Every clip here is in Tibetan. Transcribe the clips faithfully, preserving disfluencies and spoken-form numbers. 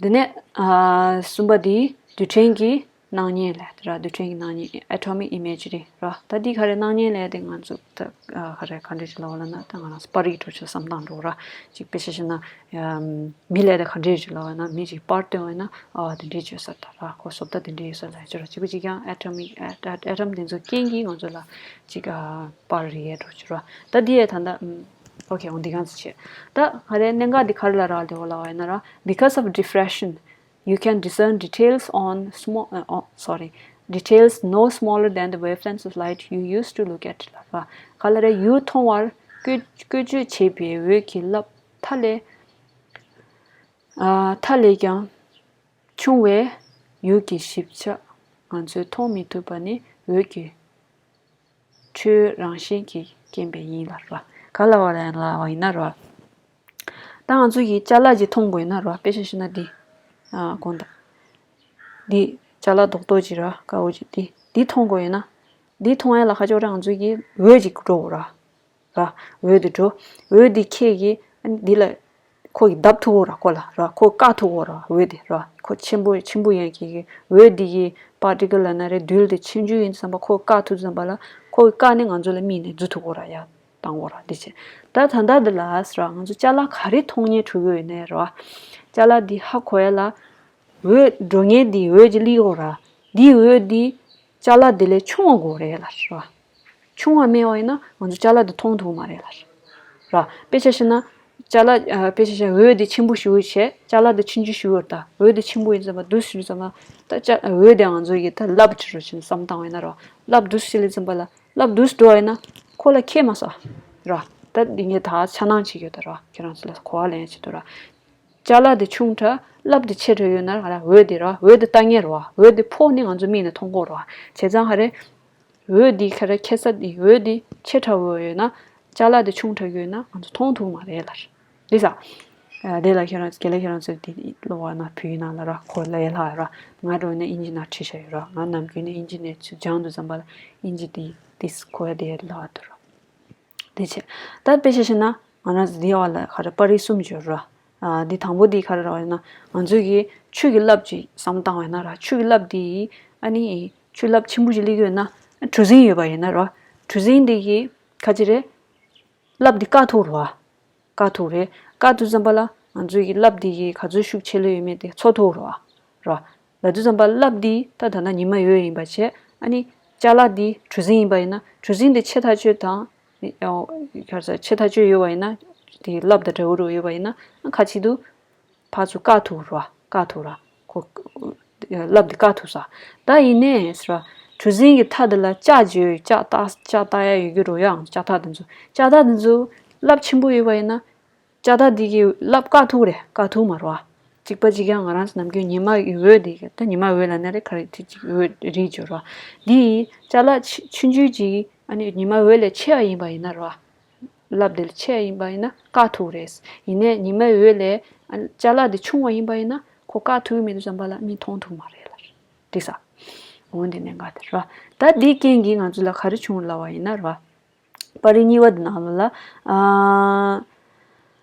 དེ་ནས་ཨ་གསུམ་པ་དེ་རྡུལ་ཕྲན་གྱི་སྣང་བརྙན་ལབ་དེ་ར། རྡུལ་ཕྲན་གྱི་སྣང་བརྙན། Atomic Imagery ར། ད་འདི་ག་རེ་སྣང་བརྙན་ལབ་དེ་ང་ཚོ་ད་ག་རེ་ག་འདྲ་ཞིག་ལབ་པ་ལབ་ན། ད་ང་རང་ཚོ་པར་རིས་འདྲ་བོ་ཅིག་བསམ་སྟངས་འདྲ་བོ་ར། ཅིག་དཔེ་ཆ་བཞག་ན་མི་ལབ་དེ་ག་འདྲ་ཞིག་ལབ་པ་ན། མི་ཅིག་པར་སྟོན་པ་ཡིན་ན་ཨ་དེ་འདྲ་བྱས་ས་ད་ར། ཁོ་བཟོ་ལྟ་དེ་འདྲ་ཡོད་ས་ལབ་ཅིག་ར། གཅིག་པ་གཅིག་རྐྱང་atomic at- atom དེ་ཚོ་རྐྱེན་གྱིས་ང་ཚོ་ལ་ཅིག་ཨ་པར་རིས་འདྲ་བོ་ཅིག་ར། ད་འདི་ཡས་ད་ད་ཨོ་ཁེ། འོ་འདི་ག་ཚོད་བྱས། ད་ག་རེ་གནད་འགག་འདི་ག་རེ་ལ་རག་ལས་འོ་ལབ་པ་ཡིན་ན་ར། Because of diffraction, you can discern details on small uh, oh, sorry, details no smaller than the wavelengths of light you use to look at ལབ་པ། ག་ལ་རེ་ཡུལ་མཐོང་བར་བཀོལ་བཀོལ་སྤྱོད་བྱེད་པའི་འོད་ཀྱི་རླབས་མཐའ་ལས་ཨ་མཐའ་ལས་ཀྱང་ཆུང་བས་ཡུལ་གྱི་ཞིབ་ཆ་ང་ཚོས་མཐོང་མི་ཐུབ་པ་ནི་འོད་ཀྱི་འཕྲོའི་རང་བཞིན་གྱི་རྐྱེན་པས་ཡིན་ལབ་ར། ག་ལ་བ་ལ་ལ་བ་ཡིན་ན་ར། ད་ང་ཚོ་གིས་ཅ་ལག་ཅིག་མཐོང་དགོས་ན་ར། དཔེ་ཆ་བཞག་ན་འདི། ཨ་གོང་ད། འདི་ཅ་ལག་རྡོག་རྡོག་ཅིག་ར། དཀར་པོ་ཅིག་འདི་འདི་མཐོང་དགོས་ཡོད་ན། འདི་མཐོང་ཡ་ལ་ཁ་ཕྱོགས་ར་ང་ཚོ་གིས་འོད་ཅིག་འགྲོ་དགོས་ར། ར། འོད་དེ་འགྲོ། འོད་དེ་ཁྱེད་ཀྱིས་ཨ་ནི་འདི་ལ་ཁོ་གིས་བརྡབ་ཐུབ་གོ་ར། ཁོ་ལ་ར། ཁོ་བཀག་ཐུབ་གོ་ར། འོད་དེ་ར། ཁོ་ཆེན་པོ་ཆེན་པོ་ཡིན་ཁྱེད་ཀྱིས་འོད་དེ་གི་particle ལབ་ན་རེད། རྡུལ་དེ་ཆུང་ཆུང་ཡིན་ཙམ་པ་ཁོ་བཀག་ཐུབ་ཙམ་པ་ལ་ཁོ་གིས་བཀག་ནས་ང་ཚོ་ལ་མིག་ནས་འཛུལ་ཐུབ་གོ་ར། ཡ་བཏང་གོ་ར། འདི་བྱས། ད་ད་ལྟ་འདི་ལ་ར་ང་ཚོ་ཅ་ལག་ག་རེ་མཐོང་བརྙན་འཕྲོད་ཀྱི་ཡོད་ནའི་ར། ཅ་ལག་འདི་ཧ་གོ་ཡ་ལ། འོད་འགྲོ་མཁན་འདི་འོད་ཀྱི་ལི་གོ་ར། འདི་འོད་འདི་ཅ་ལག་འདི་ལས་ཆུང་བ་དགོས་རེད་ལ་ར། ཆུང་བ་མེད་པ་ཡིན་ན་ང་ཚོ་ཅ་ལག་འདི་མཐོང་ཐུབ་མ་རེད་ལ་ར། དཔེ་ཆ་བཞག་ན་ཅ་ལག་ཨ་དཔེ་ཆ་བཞག་འོད་འདི་ཆེན་པོ་ཞིག་བྱས། ཅ་ལག་འདི་ཆུང་ཆུང་ཞིག་ཡོད་ད། འོད་འདི་ཆེན་པོ་ཡིན་ཙམ་པ་འདུག་ཞུ་ཙམ་པ་ད་ཅ་འོད་འདི་ང་ཚོ་ཡི་ད་རླབས་ཆེ་རུ་ཕྱིན་བསམ་བཏང་བ་ཡིན་ན་ར། རླབས་འདུག་ཞིག་ལི་ཙམ་པ་ལ་རླབས་འདུག་འགྲོ་བ་ཡིན་ན་ཁོ་ལ་ཁྱད་མ་ས་ར། ད་འདི་ངས་ད་ཆ་སྣང་བྱེད་ཀྱི་ཡོད་ད་ར། ཁྱེད་རང་ཚོ་ལ་གོ་བ་ལེན་བྱེད་དུ་ར། ཅ་ལག་དེ་ཆུང་དྲགས། རླབས་དེ་ཆེ་དྲགས་ཡོད་ན་ག་རེ། འོད་དེ་ར། འོད་དེ་ལྟ་ངེས་རེད་བ། འོད་དེ་ཕོག་ནས་ང་ཚོ་མིག་ནས་མཐོང་གི་རེད་བ། བྱས་ཙང་ག་རེ། འོད་དེ་ག་རེ་ཁྱད་མཚར་དེ། འོད་དེ་ཆེ་དྲགས་ཡོད་ན། ཅ་ལག་དེ་ཆུང་དྲགས་ཡོད་ན་ང་ཚོ་མཐོང་ཐུབ་མ་རེད་ལ། འདི་ས། ཨ་དེ་ལ་ཁྱེད་རང་རྒན་ལགས་ཁྱེད་རང་ཚོས་དེ་ཀློག་པ་ན་བོད་ཡིག་ནང་ལ་ར། ཁོ་ལ་ཡ་ལྷག་ར། ང་འགྲོ་ནས་ཨིན་ཇི་ནང་བྲིས་བཞག་ཡོད་ར། ང་ནམ་རྒྱུན་ནས་ཨིན་ཇི་ནས་ཚུར་སྦྱང་དུས་ཙམ་པ་ལ་ཨིན་ཇི་དེ་དེ་ཁོ་ཡ་དེ་ལྷག་འདུག་ར། དེ་བྱས། ད་དཔེ་ཆ་བཞག་ན་ང་རང་ཚོ་འདི་བ་ལ་ག་རེ་པར་རིས་གསུམ་ཡོད་ར། ཨ་འདི་དང་པོ་འདི་ག་རེ་ར་བ་ཡིན་ན་ང་ཚོ་གི་ཆུ་གི་རླབས་ཅིག་བསམ་བཏང་བ་ཡིན་ན་ར། ཆུ་གི་རླབས་འདི་ཨ་ནི་ཆུ་རླབས་ཆེན་པོ་ཞིག་སླེབས་ཡོད་ན་གྲུ་གཟིངས་ཡོད་པ་ཡིན་ན་ར། གྲུ་གཟིངས་འདི་གི་ག་ཅི་རེད། རླབས་འདི་བཀག་ཐུབ་ར་བ། བཀག་ཐུབ་རེད། བཀག་དུས་ཙམ་པ་ལ་ང་ཚོ་གི་རླབས་འདི་གི་ག་ཚོད་ཤུགས་ཆེ་ལོས་ཡོད་མེད་དེ་ཚོར་ཐུབ་ར་བ། ར། ལབ་དུས་ཙམ་པ་རླབས་འདི་ད་ད་ལྟ་ཉི་མ་འོད་ཡིན་པ་བྱས། ཨ་ནི་ཅ་ལག་འདི་གྲུ་གཟིངས་ཡིན་པ་ཡིན་ན་གྲུ་གཟིངས་འདི་ཆེ་ཐག་ཆོད་དང་། ཨོ། ག་རེ་ཟེར། ཆེ་ཐག་ཆོད་ཡོད་པ་ཡིན་ན། དེ་རླབས་དང་འདྲ་བོ་རུ་ཡོད་པ་ཡིན་ན་ཨ་ཁ་ཆེ་དུ་ཕར་ཚུར་བཀག་ཐུབ་ར་བ། བཀག་ཐུབ་ར། ཁོ་རླབས་འདི་བཀག་ཐུབ་ས། ད་ཡིན་ནའི་ཟེར་བ། གྲུ་གཟིངས་ཀྱི་མཐའ་འདི་ལ་ལྕགས་ཀྱི་ལྕགས་ལྟག་ལྕགས་ལྟག་ཡ་ཡོད་ཀྱི་རོ། ཡང་ལྕགས་ཐག་འདི་ཚོ། ལྕགས་ཐག་འདི་ཚོ་རླབས་ཆེན་པོ་ཡོད་པ་ཡིན་ན། ལྕགས་ཐག་འདི་གི་རླབས་བཀག་ཐུབ་རེད། བཀག་ཐུབ་མ་རེད་བ། གཅིག་པ་གཅིག་རྐྱང་ང་རང་ཚོ་ནམ་རྒྱུན་ཉི་མ་ཡི་འོད་འདི་གི། ད་ཉི་མ་འོད་ལབ་ན་རེད། ག་རེ་དེ་གཅིག་འོད་རིགས་བརྗོད་རེད་བ། འདི་ཡི་ཅ་ལག་ཆུ་ཆུང་ཆུང་ཅིག་ཨ་ནི་ཉི་མ་འོད་ལས་ཆེ་བ་ཡིན་པ་ཡིན་ན་རེད་བ། རླབས་དེ་ལས་ཆེ་བ་ཡིན་པ་ཡིན་ན་བཀག་ཐུབ་རེད། ཡིན་ནའི་ཉི་མའི་འོད་ལས་ཨ་ཅ་ལག་དེ་ཆུང་བ་ཡིན་པ་ཡིན་ན་ཁོ་བཀག་ཐུབ་ཀྱི་མི་འདུག་བསམ་པ་ལ་མིས་མཐོང་ཐུབ་མ་རེད་ལ། འགྲིག་ས། འོ་འདི་གནད་འགག་དེ་རེད་བ། ད་འདིའི་རྐྱེན་གྱིས་ང་ཚོ་ལ་ག་རེ་བྱུང་ལབ་པ་ཡིན་ན་རེད་བ། པར་རིས་གཉིས་པ་འདི་ནང་ལོགས་ལ་ཨ།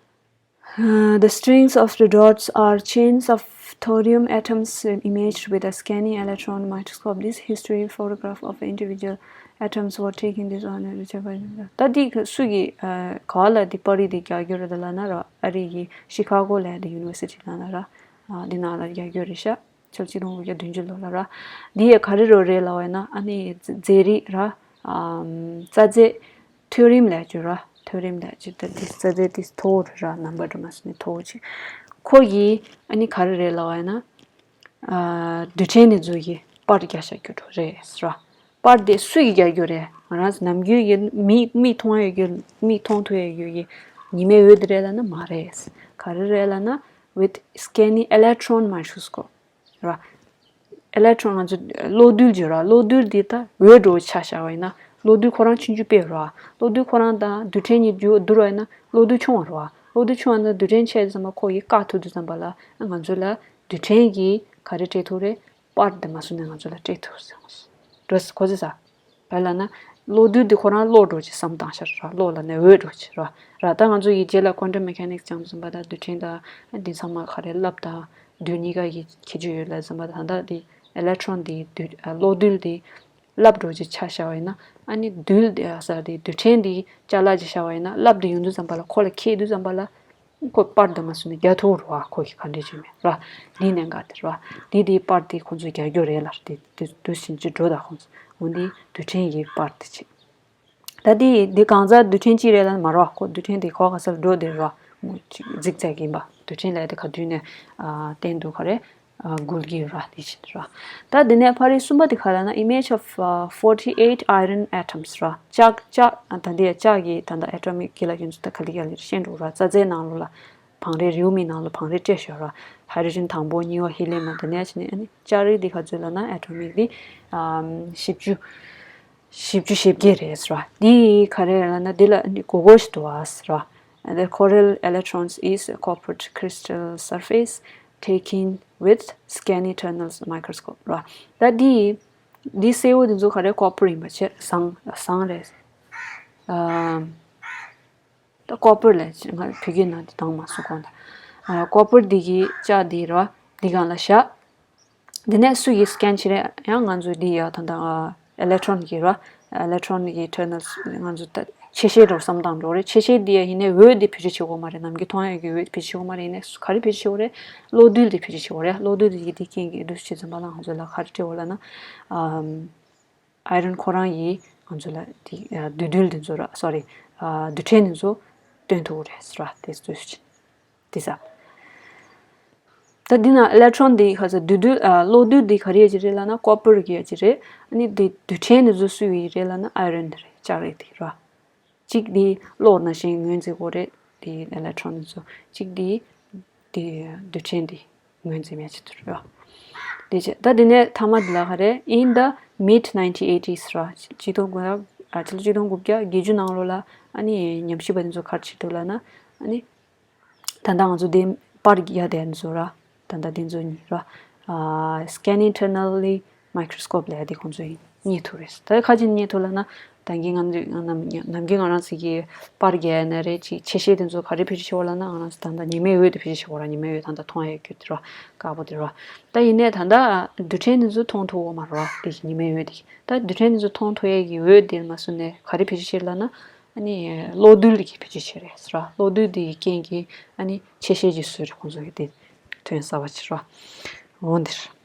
Uh, the strings of the dots are chains of thorium atoms imaged with a scanning electron microscope. This history photograph of individual atoms were taken this on ད་འདི་སུ་གི་ག་བ་ལ་འདི་པར་རིས་འདི་རྒྱག་རྒྱུ་རེད་ལབ་ན་ར། ཨ་རི་གི་ཤི་ཁ་གོ་ལབ་ཡ་འདི་ཡུ་ནི་ཝར་སི་ཊི་ནང་ལ་ར། འདི་ནང་ལ་རྒྱག་རྒྱུ་རེད་ཤག་ཕྱི་ལོ་ཆིག་སྟོང་དགུ་བརྒྱ་བདུན་ཅུ་ལོ་ལ་ར། འདི་ཡ་ག་རེ་རོ་རེད་ལབ་པ་ཡིན་ན་ཨ་ནི་རྫས་རིགས་ར། རྩ་རྫས། ཐོ་རིམ་ལབ་ཀྱི་ར། ཐོ་རིམ་ལབ་ཀྱི་ད་དེ་རྩ་རྫས་དེ་མཐོ་བོ་ར། རྣམ་པ་འདྲ་མ་སོང་ནས་མཐོ་བོ་ཅིག་ཁོ་གིས་ཨ་ནི་ག་རེ་རེད་ལབ་པ་ཡིན་ན། རྡུལ་ཕྲན་དེ་ཚོ་གི་པར་རྒྱག་བཞག་རྒྱུ་འགྲོ་རེད་ར། པར་དེ་སུ་གིས་རྒྱག་རྒྱུ་རེད། ང་རང་ཚོ་ནམ་རྒྱུན་གྱི་མིག་མིག་མཐོང་ཡ་རྒྱུ་མིག་མཐོང་ཐུབ་ཡ་རྒྱུ་གི་ཉི་མའི་འོད་དེ་རེད་ལབ་ན་མ་རེད། ག་རེ་རེད་ལབ་ན། with scanning electron microscope ར། ཨེ་ལེག་ཊོན་ང་ཚོ་གློག་རྡུལ་བརྗོད་ར། གློག་རྡུལ་འདི་ད་འོད་འགྲོ་ཆ་བཞག་པ་ཡིན་ན་གློག་རྡུལ་ཁོ་རང་ཆུང་ཆུང་དཔེ་ར། གློག་རྡུལ་ཁོ་རང་དང་རྡུལ་ཕྲན་གཉིས་རྒྱུ་བསྡུར་བ་ཡིན་ན་གློག་རྡུལ་ཆུང་བ་ར། གློག་རྡུལ་ཆུང་བ་དང་རྡུལ་ཕྲན་ཆེ་ཙམ་པ་ཁོ་ཡིས་བཀག་ཐུབ་དུས་ཙམ་པ་ལ་ང་ཚོ་ལ་རྡུལ་ཕྲན་གྱིས་ག་རེ་སྤྲད་ཐུབ་རེད། པར་དེ་མ་སོང་ནས་ང་ཚོ་ལ་སྤྲད་ཐུབ་ཟེར་བ། འགྲོ་ཁོ་ཚོས་ས། ག་ལབ་ན། གློག་རྡུལ་འདི་ཁོ་རང་གློག་འགྲོ་ཅིག་བསམ་བཏང་ཤར་ར། གློག་ལབ་ནས་འོད་འགྲོ་ཅིག་ར། ར་ད་ང་ཚོ་ཡི་རྗེས་ལ་quantum mechanics སྦྱངས་ཙམ་པ་ད་རྡུལ་ཕྲན་དང་འདི་ཚང་མ་ག་རེ་རླབས་དང་ རྡུལ་གཉིས་ཀ་གི་ཁྱད་ཆོས་ཡོད་ལབ་ཙམ་པ། ད་ལྟ་དེ་electron་དེ་རྡུལ་ཨ་གློག་རྡུལ་དེ་བསླབ་འགྲོ་ཅིག་ཆ་བཞག་པ་ཡིན་ན། ཨ་ནི་རྡུལ་དེ་ཨ་ས་དེ་རྡུལ་ཕྲན་དེ་ཅ་ལག་ཅིག་བཞག་པ་ཡིན་ན། བསླབ་དེ་ཡོང་དུས་ཙམ་པ་ལ། ཁོ་ལ་འཁེལ་དུས་ཙམ་པ་ལ། ཁོ་པར་དུ་མ་སོང་ནས་རྒྱག་ཐུབ་རེད་བ། ཁོ་གི་ག་འདྲས་བྱས་མེད་ར། འདི་གནད་འགག་དེ་ར། འདི་དེ་པར་དེ་ཁོང་ཚོས་རྒྱག་རྒྱུ་རེད་ལ། དེ་དེ་དུས་ཕྱིན་ཅི་འགྲོ་ད་ཁོང་ཚོ། འོ་འདི་རྡུལ་ཕྲན་གྱི་པར་དེ་བྱེད། ད་དེ་འདི་གང་ཟག་རྡུལ་ཕྲན་གཅིག་རེད་ལ་མ་རེད་བ། ཁོ་རྡུལ་ཕྲན་དེ་ག་པར་ག་ས་ལ་འགྲོ་དེ་རེད་བ། ཅིག་ཛིག་ཛེག་ཡིན་པ། རྡུལ་ཕྲན་ལབ་དེ་ག་དུས་ནས་ཨ་བསྟན་འདུག་ག་རེ། ཨ་འགུལ་གྱི་ར། དེ་བཞིན་ར། ད་དེ་ནས་ཕ་རི་གསུམ་པ་དེ་ག་ལབ་ན། image of uh, forty-eight iron atoms ར། ལྕགས་ལྕགས་ཨ་ད་འདི་ལྕགས་ཀྱི་ད་ལྟ་atomic གི་ལ་ཁྱོད་ཚོ་ད་ག་ལེ་ག་ལེ་ཤེས་འགྲོ་ར། རྩ་རྫས་ནང་ལོགས་ལ་བང་རིམ། རེའུ་མིག་ནང་ལ་བང་རིམ་སྤྲད་ཤག་ར། hydrogen དང་པོ། གཉིས་པ་helium། དེ་ནས་ཕྱིན་ནས་ཨ་ནི་ལྕགས་རིགས་འདི་ག་ཚོད་ལབ་ན། atomic འདི་ཨམ་བཞི་བཅུ། བཞི་བཅུ་ཞེ་བརྒྱད་རེད་ཟེར་བ། འདི་ག་རེ་ལབ་ན། འདི་ལ་ནི་མགོ་སྐོར་ཞིག་འདུག་བ་ཟེར་བ། The coral electrons is a copper crystal surface taken with scanning tunnels microscope ར། ད་འདི་འདི་སེར་པོ་འདི་ཚོ་ག་རེ། ཀོ་པར་ཡིན་པ་བྱས། ཟངས་ཟངས་རེད། ཨམ། ད་ཀོ་པར་ལ་ང་བོད་སྐད་ནང་དེ་དྭངས་མ་སོང་གོང་ད། ཨ་ཀོ་པར་འདི་གི་ལྕགས་འདི་ར། འདི་སྒང་ལ་བཞག་འདི་ནས་སུ་ཡིས་སི་ཀེན་བྱེད་རེད། ཡང་ང་ཚོ་འདི་ཡ་ད་ལྟ་ཨ་ཨི་ལེག་ཊོན་གྱི་ར། ཨི་ལེག་ཊོན་གྱི་ཊར་མི་ནལ་ང་ཚོ་ད་ཆེ་ཤེལ་འདྲ་བསམ་སྟངས་འགྲོ་རེད། ཆེ་ཤེལ་འདི་ཡ་ཡིན་ནའི་འོད་འདི་བེད་སྤྱོད་བྱེད་དགོས་མ་རེད། ནམ་མཁའི་མཐོང་ཡ་གི་འོད་བེད་སྤྱོད་བྱེད་དགོས་མ་རེད། ཡིན་ནའི་ག་རེ་བེད་སྤྱོད་བྱེད་དགོས་རེད། གློག་རྡུལ་འདི་བེད་སྤྱོད་བྱེད་དགོས་རེད། གློག་རྡུལ་འདི་ཡི་འདི་རྐྱེན་གྱིས་འདུ་བྱེད་ཙམ་པ་ལ་ང་ཚོ་ལ་ག་རེ་སྤྲད་དགོས་ལབ་ན། ཨམ། ཨའི་རོན་ཁོ་རང་ཡིས་ང་ཚོ་ལ་དེ་ཨ་རྡུལ་རྡུལ་འདི་ཚོ་ར། སོ་རི། ཨ་རྡུལ་ཕྲན་འདི་ཚོ་སྟོན་ཐུབ་ཀྱི་རེད་ཟེར་བ་དེ་ཚོ་ཞིག་དེ་ས། ད་འདི་ན་ཨི་ལེག་ཊོན་འདི་ག་ཚོད་རྡུལ་རྡུལ་ཨ་གློག་རྡུལ་འདི་ག་རེ་ཡ་ཅིག་རེད་ལབ་ན། ཀོ་པར་གྱི་ཡ་ཅིག་རེད། ཨ་ནི་དེ་རྡུལ་ཕྲན་འདི་ཚོ་སུ་ཡི་རེད་ལབ་ན། ཨའི་རོན་འདི་རེད། ལྕགས་རིགས་དེ་ར། གཅིག་འདི་གློག་ནང་བཞིན་ངོས་འཛིན་དགོས་རེད། དེ་ཨི་ལེག་ཊོན་འདི་ཚོ། གཅིག་འདི་དེ་རྡུལ་ཕྲན་འདི་ངོས་འཛིན་མེད་ཆེད་དུ་རེད། དེ་བྱས་ད་དེ་ནས་མཐའ་མ་འདི་ལ་ག་རེ། In the mid nineteen eighties ར། ཆིག་སྟོང་དགུ་བརྒྱ་ཨ་ཆིག་སྟོང་དགུ་བརྒྱ་བརྒྱད་ཅུ་ནང་ལོགས་ལ། ཨ་ནི་ཉམས་ཞིབ་པ་འདི་ཚོ་ག་རེ་བྱེད་འདུག་ལབ་ན། ཨ་ནི་ད་ལྟ་ང་ཚོ་དེ་པར་རྒྱག་དེ་འདི་ཚོ་ར། ད་ལྟ་དེ་ཚོ་གཉིས་ར། ཨ་སི་ཀེ་ནིང་ཊར་མི་ནལ་མའི་ཀྲོ་སི་ཀོབ་ལབ་ཡ་དེ་ཁོང་ཚོས་རྙེད་ཐུབ་རེད། ད་ག་རེ་བྱས་ནས་རྙེད་ཐུབ་ལབ་ན། ད་གིན་ང་ཚོས་ནམ་ནམ་རྒྱུན་ང་རང་ཚོ་གིས་པར་རྒྱག་ཡ་ན་རེད། ཅིག་ཆེ་ཤེལ་དེ་ཚོ་ག་རེ་བེད་སྤྱོད་བྱེད་དགོས་ལབ་ན། ང་རང་ཚོ་ད་ལྟ་ཉི་མའི་འོད་དེ་བེད་སྤྱོད་བྱེད་དགོས་ར། ཉི་མའི་འོད་ད་ལྟ་མཐོང་ཡ་གི་དེ་ར། དཀར་པོ་དེ་ར། ད་ཡིན་ནའི་ད་ལྟ་རྡུལ་ཕྲན་དེ་ཚོ་མཐོང་ཐུབ་ཀྱི་མ་རེད་བ། དེ་ཉི་མའི་འོད་དེ། ད་རྡུལ་ཕྲན་དེ་ཚོ་མཐོང་ཐུབ་ཡ་གི་འོད་དེ་མ་སོང་ནས་ག་རེ་བེད་སྤྱོད་བྱེད་ལབ་ན། ཨ་ནི་གློག་རྡུལ་གྱི་བེད་སྤྱོད་བྱེད་རེད་ཟེར་བ། གློག་རྡུལ་དེ་ཡི་རྐྱེན་གྱིས་ཨ་ནི་ཆེ་ཤེལ་གྱི་བཟོས་རེད། ཁོང་ཚོ་གི་དེ་ཐོན་གསར་པ་བྱེད་ར། འོ་འདིར།